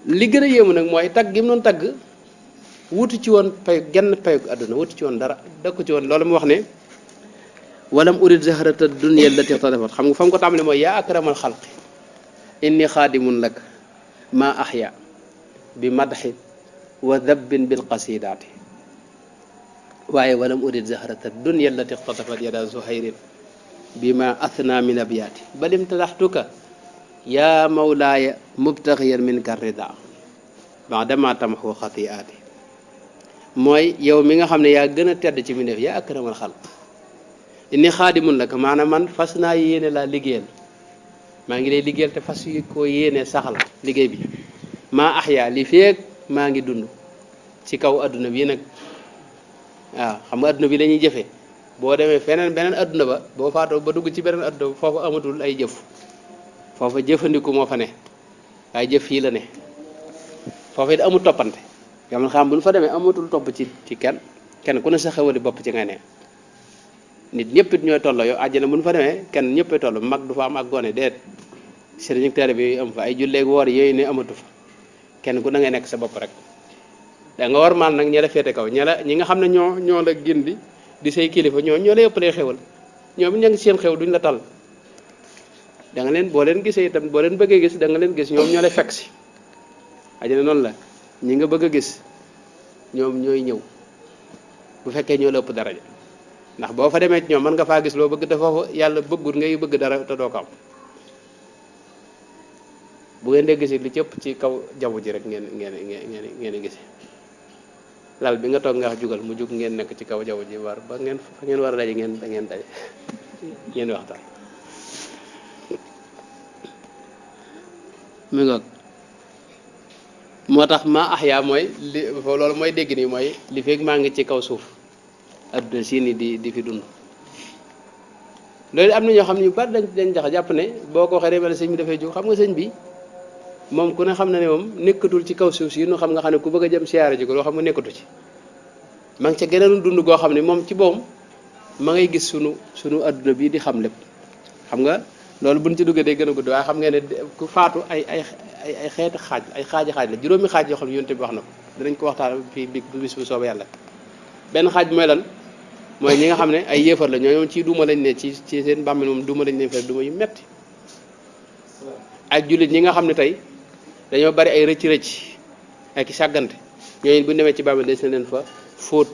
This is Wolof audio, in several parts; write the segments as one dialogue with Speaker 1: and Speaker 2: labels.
Speaker 1: li gën a yéemu nag mooy tagg gi mu doon tagg wutu ci woon pay genn payug àdduna wutu ci woon dara dakku ci woon loolu mu wax ne walam urid zahrata dunya allati talafat xam nga fa mu ko tàmbale mooy yaa akramal xalqi inni xaadimun lak ma ahya bi madxi wa dabbin bil qasidaati waaye walam urid zahrata dunya allati talafat yada zuhayrin bima athna min abyaati bal imtadaxtuka yaa mawlaaya mubtaxiyan minka rida baadama tamxu xatiaati mooy yow mi nga xam ne yaa gën a tedd ci mbindéef yaa akramal xalq inni xaadimun laka maanaam man fas naa yéene laa liggéeyal maa ngi lay liggéeyal te fas yi koo yéene saxal liggéey bi maa axyaa li feeg maa ngi dund ci kaw adduna bi nag waaw xam nga adduna bi la ñuy jëfee boo demee feneen beneen adduna ba boo faatoo ba dugg ci beneen adduna ba foofu amatul ay jëf foofa jëfandiku moo fa ne waaye jëf fii la ne foofa it amul toppante yow man xam bu ñu fa demee amatul topp ci kenn ku ne sa xewali bopp ci nga ne nit ñëpp it ñooy tolloo yow àjjana bu ñu fa demee kenn ñëppay toll mag du fa am ak gone déet sëriñ ak taalibe bi am fa ay julleeg woor yooyu ne amatu fa kenn ku da ngay nekk sa bopp rek da nga war maal nag ña la féete kaw ñi nga xam ne ñoo la gindi di say kilifa ñoo la yëpp lay xewal ñoom ña ngi seen xew duñ la tal da nga leen boo leen gisee itam boo leen bëggee gis da nga leen gis ñoom ñoo lay fekk si àjjana noonu la ñi nga bëgg a gis ñoom ñooy ñëw bu fekkee ñoo la ëpp daraja ndax boo fa demee ci ñoom mën nga faa gis loo bëgg te foofu yàlla bëggut ngay bëgg dara te doo ko am bu ngeen dee gisee li ci ëpp ci kaw jaww ji rek ngeen gisee lal bi nga toog nga wax jugal mu jug ngeen nekk ci kaw jaww ji war ba ngeen fa ngeen war a daje ngeen daje ngeen waxtaan mi ngoog moo tax ma axyaa mooy li loolu mooy dégg nii mooy li feeg maa ngi ci kaw suuf adduna si ni di fi dund loolu am na ñoo xam ne ñu bari dañ jax jàpp ne boo ko waxee mel sëñ bi dafay jóg xam nga sëñ bi moom ku ne xam na ne moom nekkatul ci kaw suuf si nu xam nga xam ne ku bëgg a jëm siyaare ji ko loo xam nga nekkatu ci ma ngi ca geneen dund goo xam ne moom ci boom ma ngay gis sunu adduna bii di xam lépp xam nga loolu buñ ci duggee day gën a gudd waaye xam ngeen ne ku faatu ay xeeti xaaj ay xaaji la juróomi xaaj yoo xam ne yonte bi wax na ko dinañ ko waxtaan fii bi bis bu soobee yàlla benn xaaj mooy lan mooy ñi nga xam ne ay yéefar la ñoo ci duma lañ ne ci seen bàmmeel moom duma lañ ne fekk duma yu metti ak jullit ñi nga xam ne tey dañoo bari ay rëcc ak sàggante ñooñu bu ñu demee ci bàmmeel des na leen fa fóot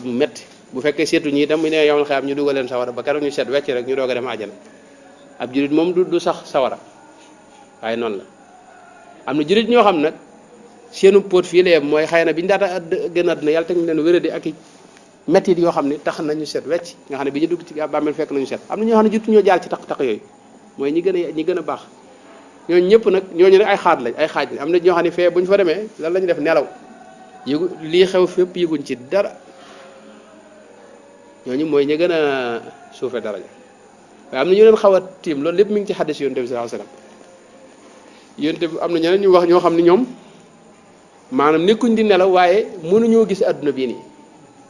Speaker 1: mu metti bu fekkee seetu ñi itam bu ne yow xeam ñu dugal leen sawara ba keroog ñu set wecc rek ñu doog a dem àjjana ab jullit moom du sax sawara waaye noonu la am na jullit ñoo xam nag seenu póot fii la yem mooy xëy na bi ñu daata gën a àdduna yàlla teg ñu leen wéradi ak i mettit yoo xam ne tax nañu set wecc nga xam ne bi ñu dugg ci bàmmeel fekk nañu set am na ñoo xam ne jutu ñoo jaar ci taq yooyu mooy ñi gën a baax ñooñu ñëpp nag ñooñu nag ay xaaj lañ am na ñoo xam ne fee bu ñu fa demee lan la ñu def nelaw yëgu lii xew fépp yëguñ ci dara ñooñu mooy ñi gën a suufe daraja waaye am na ñu leen xaw a tiim loolu lépp mi ngi ci xaddis yonent bi sallallahu alayhi wasallam yonent bi am na ñeneen ñu wax ñoo xam ne ñoom maanaam nekkuñ di nelaw waaye mënuñoo gis adduna bii nii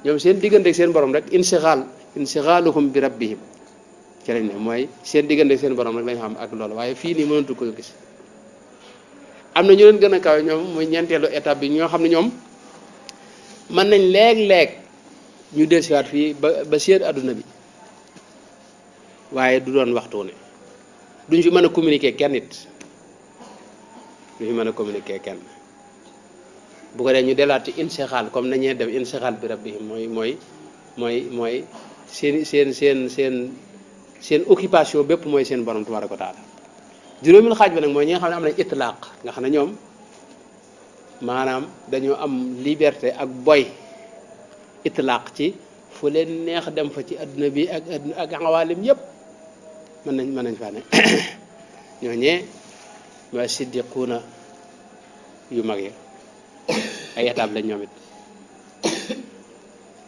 Speaker 1: ñoom seen diggante ak seen borom rek insixaaluhum bi rabbihim ci lañ ne mooy seen diggante ak seen borom rek lañ xam ak loolu waaye fii nii mënatu ko gis am na ñu leen gën a kawe ñoom muy ñeenteelu étape bi ñoo xam ne ñoom mën nañ léeg-léeg ñu dellusiwaat fii ba seen adduna bi waaye du doon waxtu ne duñ fi mën a communiquer kenn it duñ fi mën a communiquer kenn bu ko dee ñu delaat ci insixaal comme nañee def insixaal bi rabbihim mooy seen occupation bépp mooy seen borom tabaaraka wa taala juróomil xaaj bi nag mooy ñi nga xam ne am nañ itlaaq nga xam ne ñoom maanaam dañoo am liberté ak boy itlaaq ci fu leen neex dem fa ci adduna bi ak awaalim yëpp mën nañ faa ne ñooñee mooy siddiquuna yu mag yi ay étape lañ ñoom it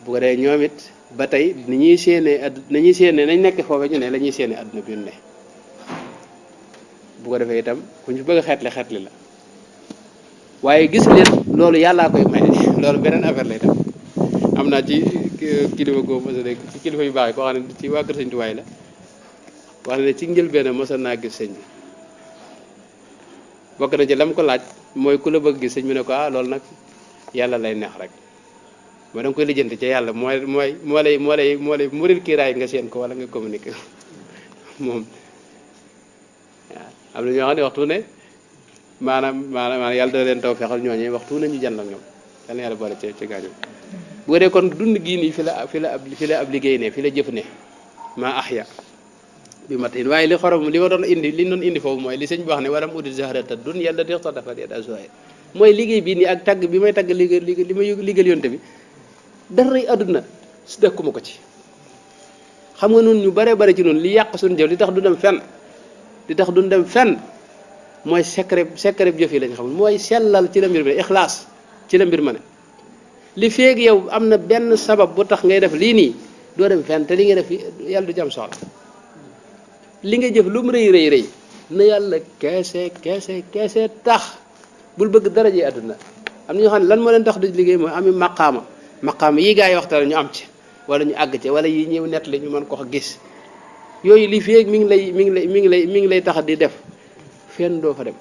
Speaker 1: bu ko dee ñoom it ba tey ni ñuy séenee nañ nekk foofu ñu ne la ñuy séenee adduna bi ñu ne bu ko defee itam ku ñu bëgg a xeetli la waaye gis leen loolu yàllaa koy may loolu beneen affaire lay tam am naa ci kilifa googu mos a dégg ci kilifa yu baax yi koo xam ne ci waa kër sëñ Tuwaay la wax ne ci njëlbéen mosoon naa gis sëñ bi bokk na ci lam ko laaj mooy ku la bëgg gis sëñ bi ne ko loolu nag yàlla lay neex rek mooy da nga koy lijjanti ca yàlla moo lay muril kiiraay nga seen ko wala nga communiquer moom waaw am na ñoo xam ne waxtu ne maanaam yàlla dana leen taw fexal ñooñee waxtu ne ñu jànd ak ñoom yal na yàlla boole ci gaañu bu dee kon dund gii nii fi la ab liggéey ne fi la jëf ne maa ahya bi mat in waaye li xorom li ma doon indi li ñu doon indi foofu mooy li sëñ bi wax ne waram uddi zahrata dun yàlla dix ta dafa deet azuwaay mooy liggéey bii nii ak tagg bi may tagg li may liggéeyal yonte bi daray àdduna su dëkkuma ko ci xam nga nun ñu bare bare ci noonu li yàq suñu jëf li tax du dem fenn li tax duñ dem fenn mooy secret jëf yi lañ xamul mooy sellal ci la mbir mi ne ixlaas ci la mbir ma ne li feeg yow am na benn sabab bu tax ngay def lii nii doo dem fenn te li ngay def yàlla du jam soxla li nga jëf lu mu rëy na yàlla keese tax bul bëgg daraje àdduna am na ñoo xam ne lan moo leen tax du liggéey mooy ami maqaama yi gaa yi waxtaan ñu am ci wala ñu àgg ci wala yi ñëw nett li ñu mën ko gis yooyu li feeg mi ngi lay tax di def fenn doo fa dem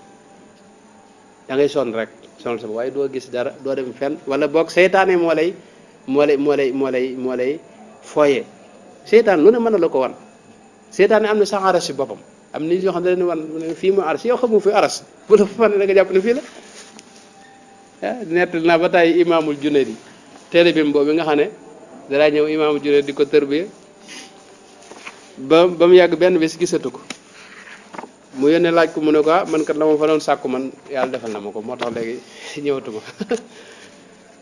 Speaker 1: da ngay sonn rek sonn sa waaye doo gis dara doo dem fenn wala boog seytaane moo lay fooyee seytaan lu ne mën na la ko wan seytaane am na sax aras si boppam am na ñoo xam ne dañu wan fii mu aras yow xamu fi aras bu la fa ne da nga jàpp ne fii la nett naa ba tàyyi imaamul Junaydi téere bi boobu nga xam ne danaa ñëw imaamul Junaydi di ko tërbiya ba mu yàgg benn bés gisatu ko mu yónnee laaj ko mu ne ko man kat la ma fa doon sàkku man yàlla defal na ma ko moo tax léegi ñëwatuma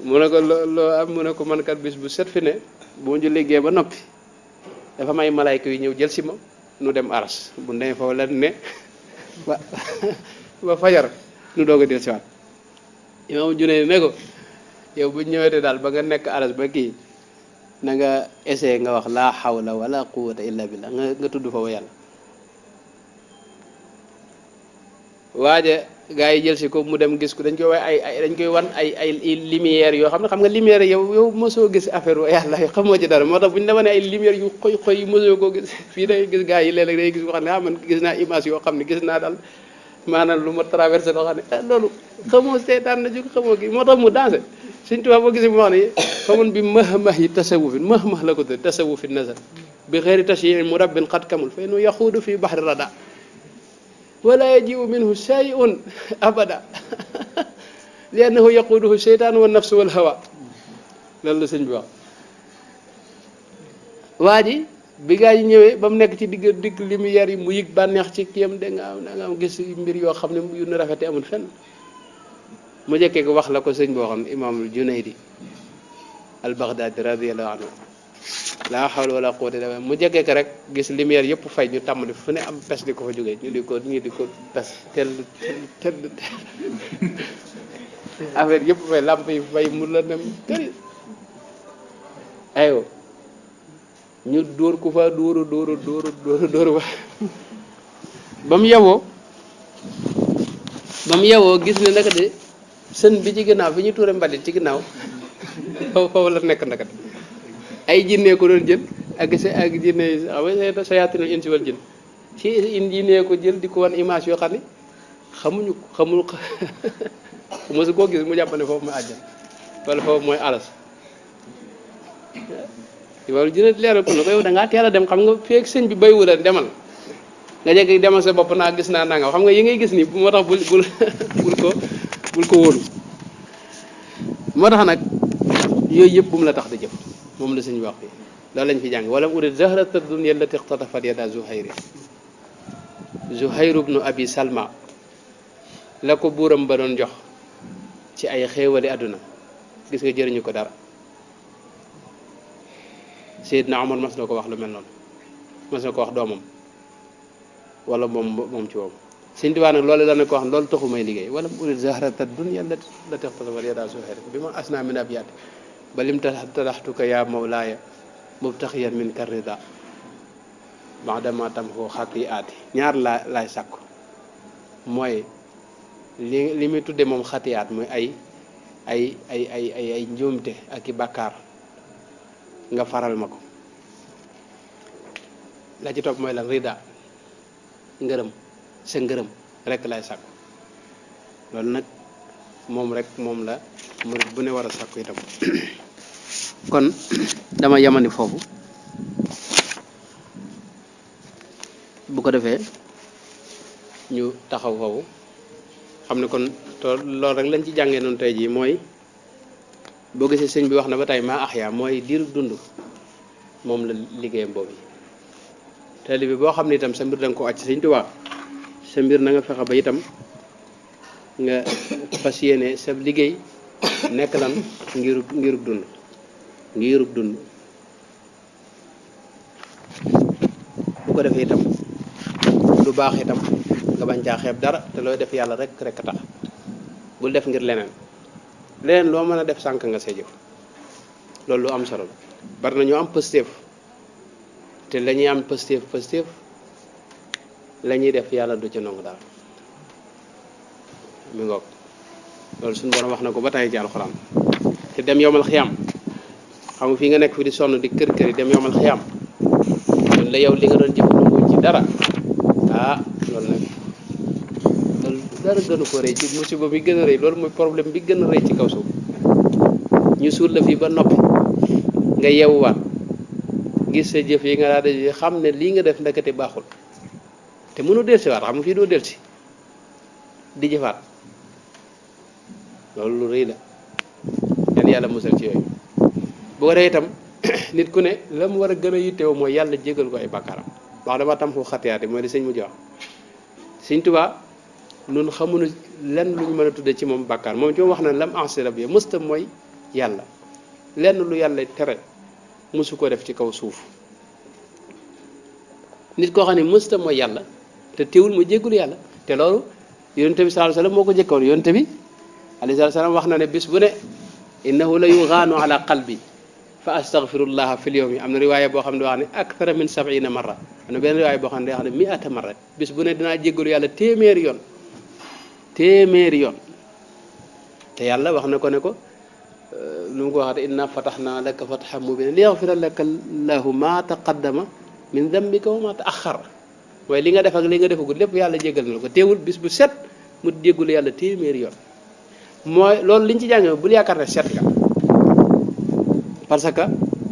Speaker 1: mu ne ko loo am mu ne ko man kat bis bu set fi ne bu ma liggéey ba noppi dafa may malaayka yu ñëw jël si ma nu dem aras bu demee foofu la ne ba fajar nu doog a del si waat imaam Junaydi ne ko yow bu ñëwetee daal ba nga nekk aras ba kii na nga essayé nga wax laa hawla wala quwwata illa billah nga tudd fa wa yàlla waaje gaa yi jël si ko mu dem gis ko dañ koy wan ay lumière yoo xam ne xam nga lumière yow mosoo gis affaire wa yàlla xamoo ci dara moo tax bu ñu la wanee ay lumière yu xoy mosoo koo gis fii day gis gaa yi léeg-léeg day gis ko xam ne man gis naa image yoo xam ne gis naa daal maanaam lu ma traversé loo xam ne loolu xamoo seetaan na jóg xamoo kii moo tax mu dansé Sëñ Tuubaa boo gisee mu wax ne famun bi mahmah yi tasawufin mahmah la ko tudd tasawufin nazar bi xeeri tashyiin murabbin qad kamul fa innahu yaxuudu fi bahri rada wala yajiu minhu shay'un abada li annahu yaquuduhu sheytaan wa nafsu wal hawa loolu la sëñ bi wax waa ji bi gaa yi ñëwee ba mu nekk ci digg lumière yi mu yëg bànneex ci kiyam da nga am gis mbir yoo xam ne yu nu rafete amul fenn mu jëkkee ko wax la ko sëñ boo xam ne imaamul Junaydi al Baghdadi radiyallahu anhu laa hawla wala quwwata illa billah mu jëkkee ko rek gis lumière yëpp fay ñu tàmbali fu ne am pes di ko fa jógee ñu di ko pes tel affaire yëpp fay làmp yi fay mu la nem këri aywa ñu dóor ku fa dóoru ba mu yewoo gis ne naka de sën bi ci ginnaaw fi ñu tuure mbalit ci ginnaaw foofu la nekk ndaka ay jinne ko doon jël ak jinne xam sayaatinul insi wal jinn ci jinne ko jël di ko wan image yoo xam ne xamul mosu koo gis mu jàpp ne foofu mooy àjjan wala foofu mooy alas loolu dina leeral ko ne ko yow da ngaa teel a dem xam nga feeg sëñ bi bay wula demal nga jekk demal sa bopp naa gis naa nanga xam nga yi ngay gis nii moo tax bul ko wóolu moo tax nag yooyu yëpp bu mu la tax di jëf moom la sëñ wax fi loolu lañ fi jàng wala urid zahrata dunya allati iqtatafat yada Zuhayr ibnu Abi Salma la ko buuram ba doon jox ci ay xéewali àdduna gis nga jëriñu ko dara Seydina Omar mas na ko wax lu mel noonu mas na ko wax doomam wala moom ci moom Sëñ Tuubaa nag loolu dana ko wax loolu taxu may liggéey wala urid zahrata dunya allati iqtatafat yada Zuhayr bi ma asna min abiyat balim tadaxtuka yaa mawlaaya mubtaxiyan min karrida baadama tam koo xati aati ñaar laay sàkku mooy li muy tudde moom xatiyaat mooy ay njuumte ak i bàkkaar nga faral ma ko la ci topp mooy lan rida ngërëm sa ngërëm rek lay sàkku loolu nag moom rek moom la murid bu ne war a sàkku itam kon dama yamani foofu bu ko defee ñu taxaw foofu xam ne kon loolu rek lañ ci jàngee noonu tey jii mooy boo gisee sëñ bi wax na ba tey maa axyaa mooy diiru dund moom la liggéeyam boobu taalibe bi boo xam ne itam sa mbir da nga ko àcc sëñ Tuubaa sa mbir na nga fexe ba itam nga fas yéene sa liggéey nekk lan ngirub dund bu ko defee itam lu baax itam nga bañ caa xeeb dara te looy def yàlla rek a tax bul def ngir leneen loo mën a def sànk nga sa jëf loolu lu am solo la bari na ñu am pëstéef te la ñuy am pëstéef la ñuy def yàlla du ci nangu dara mi ngoog loolu suñu borom wax na ko ba tey ci alxuraan te dem yomal xiyam xam nga fii nga nekk fi di sonn di kër yi dem yomal xiyam loolu la yow li nga doon jëfandiku ci dara loolu nag loolu dara gënu ko rëy ci musiba bi gën a rëy loolu mooy problème bi gën a rëy ci kaw suuf ñu suul la fii ba noppi nga yeewuwaat gis sa jëf yi nga daal di xam ne lii nga def ndekete baaxul te mënoo dellusiwaat xam nga fii doo dellusi di jëfaat loolu lu rëy la yan yàlla musal ci yooyu bu ko defee itam nit ku ne la mu war a gën a yittewoo mooy yàlla jégal ko ay bàkkaaram wax dama tam fu xatiyaate mooy di sëñ mujj wax sëñ Tuubaa nun xamuñu lenn lu ñu mën a tudde ci moom bàkkaar moom ci moom wax na lam ansira bi mësta mooy yàlla lenn lu yàlla tere mësu ko def ci kaw suuf nit koo xam ne mësta mooy yàlla te teewul mu jéggul yàlla te loolu yonente bi sallallahu alayhi wasallam moo ko jëkkoon yonente bi alayhi salaam wax na ne bis bu ne innahu la yugaanu ala qalbi fa astaghfirullah fil yawmi am na riwaaya boo xam ne wax ne akthara min 70 marra am na benn riwaaya boo xam ne wax ne 100 marra bis bu ne dinaa jéggalu yàlla téeméeri yoon te yàlla wax na ko ne ko lu mu ko waxate inna fatahna laka fathan mubina liyaghfira laka allahu ma taqaddama min dambika wa ma ta'akhkhara waaye li nga def ak li nga defagul lépp yàlla jéggal na ko teewul bis bu set mu jéggulu yàlla téeméeri yoon mooy loolu liñ ci jàngee bul yaakaar ne set nga parce que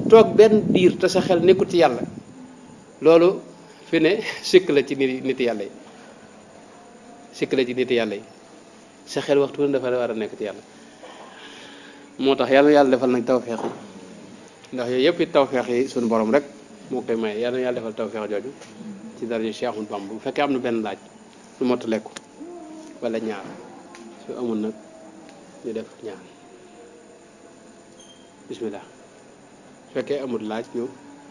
Speaker 1: toog benn diir te sa xel nekkul ci yàlla loolu fi ne sikk la ci nit yàlla yi sa xel waxtu ne dafa war a nekk ci yàlla moo tax yàlla defal nag tawfeex yi ndax yooyu yëpp it tawfeex yi suñu borom rek moo koy maye yàlla defal tawfeex jooju ci daraja Cheikh Ahmadou Bamba bu fekkee am na benn laaj lu mot lekku wala ñaar su amul nag ñu def ñaar bismillah su fekkee amul laaj ñu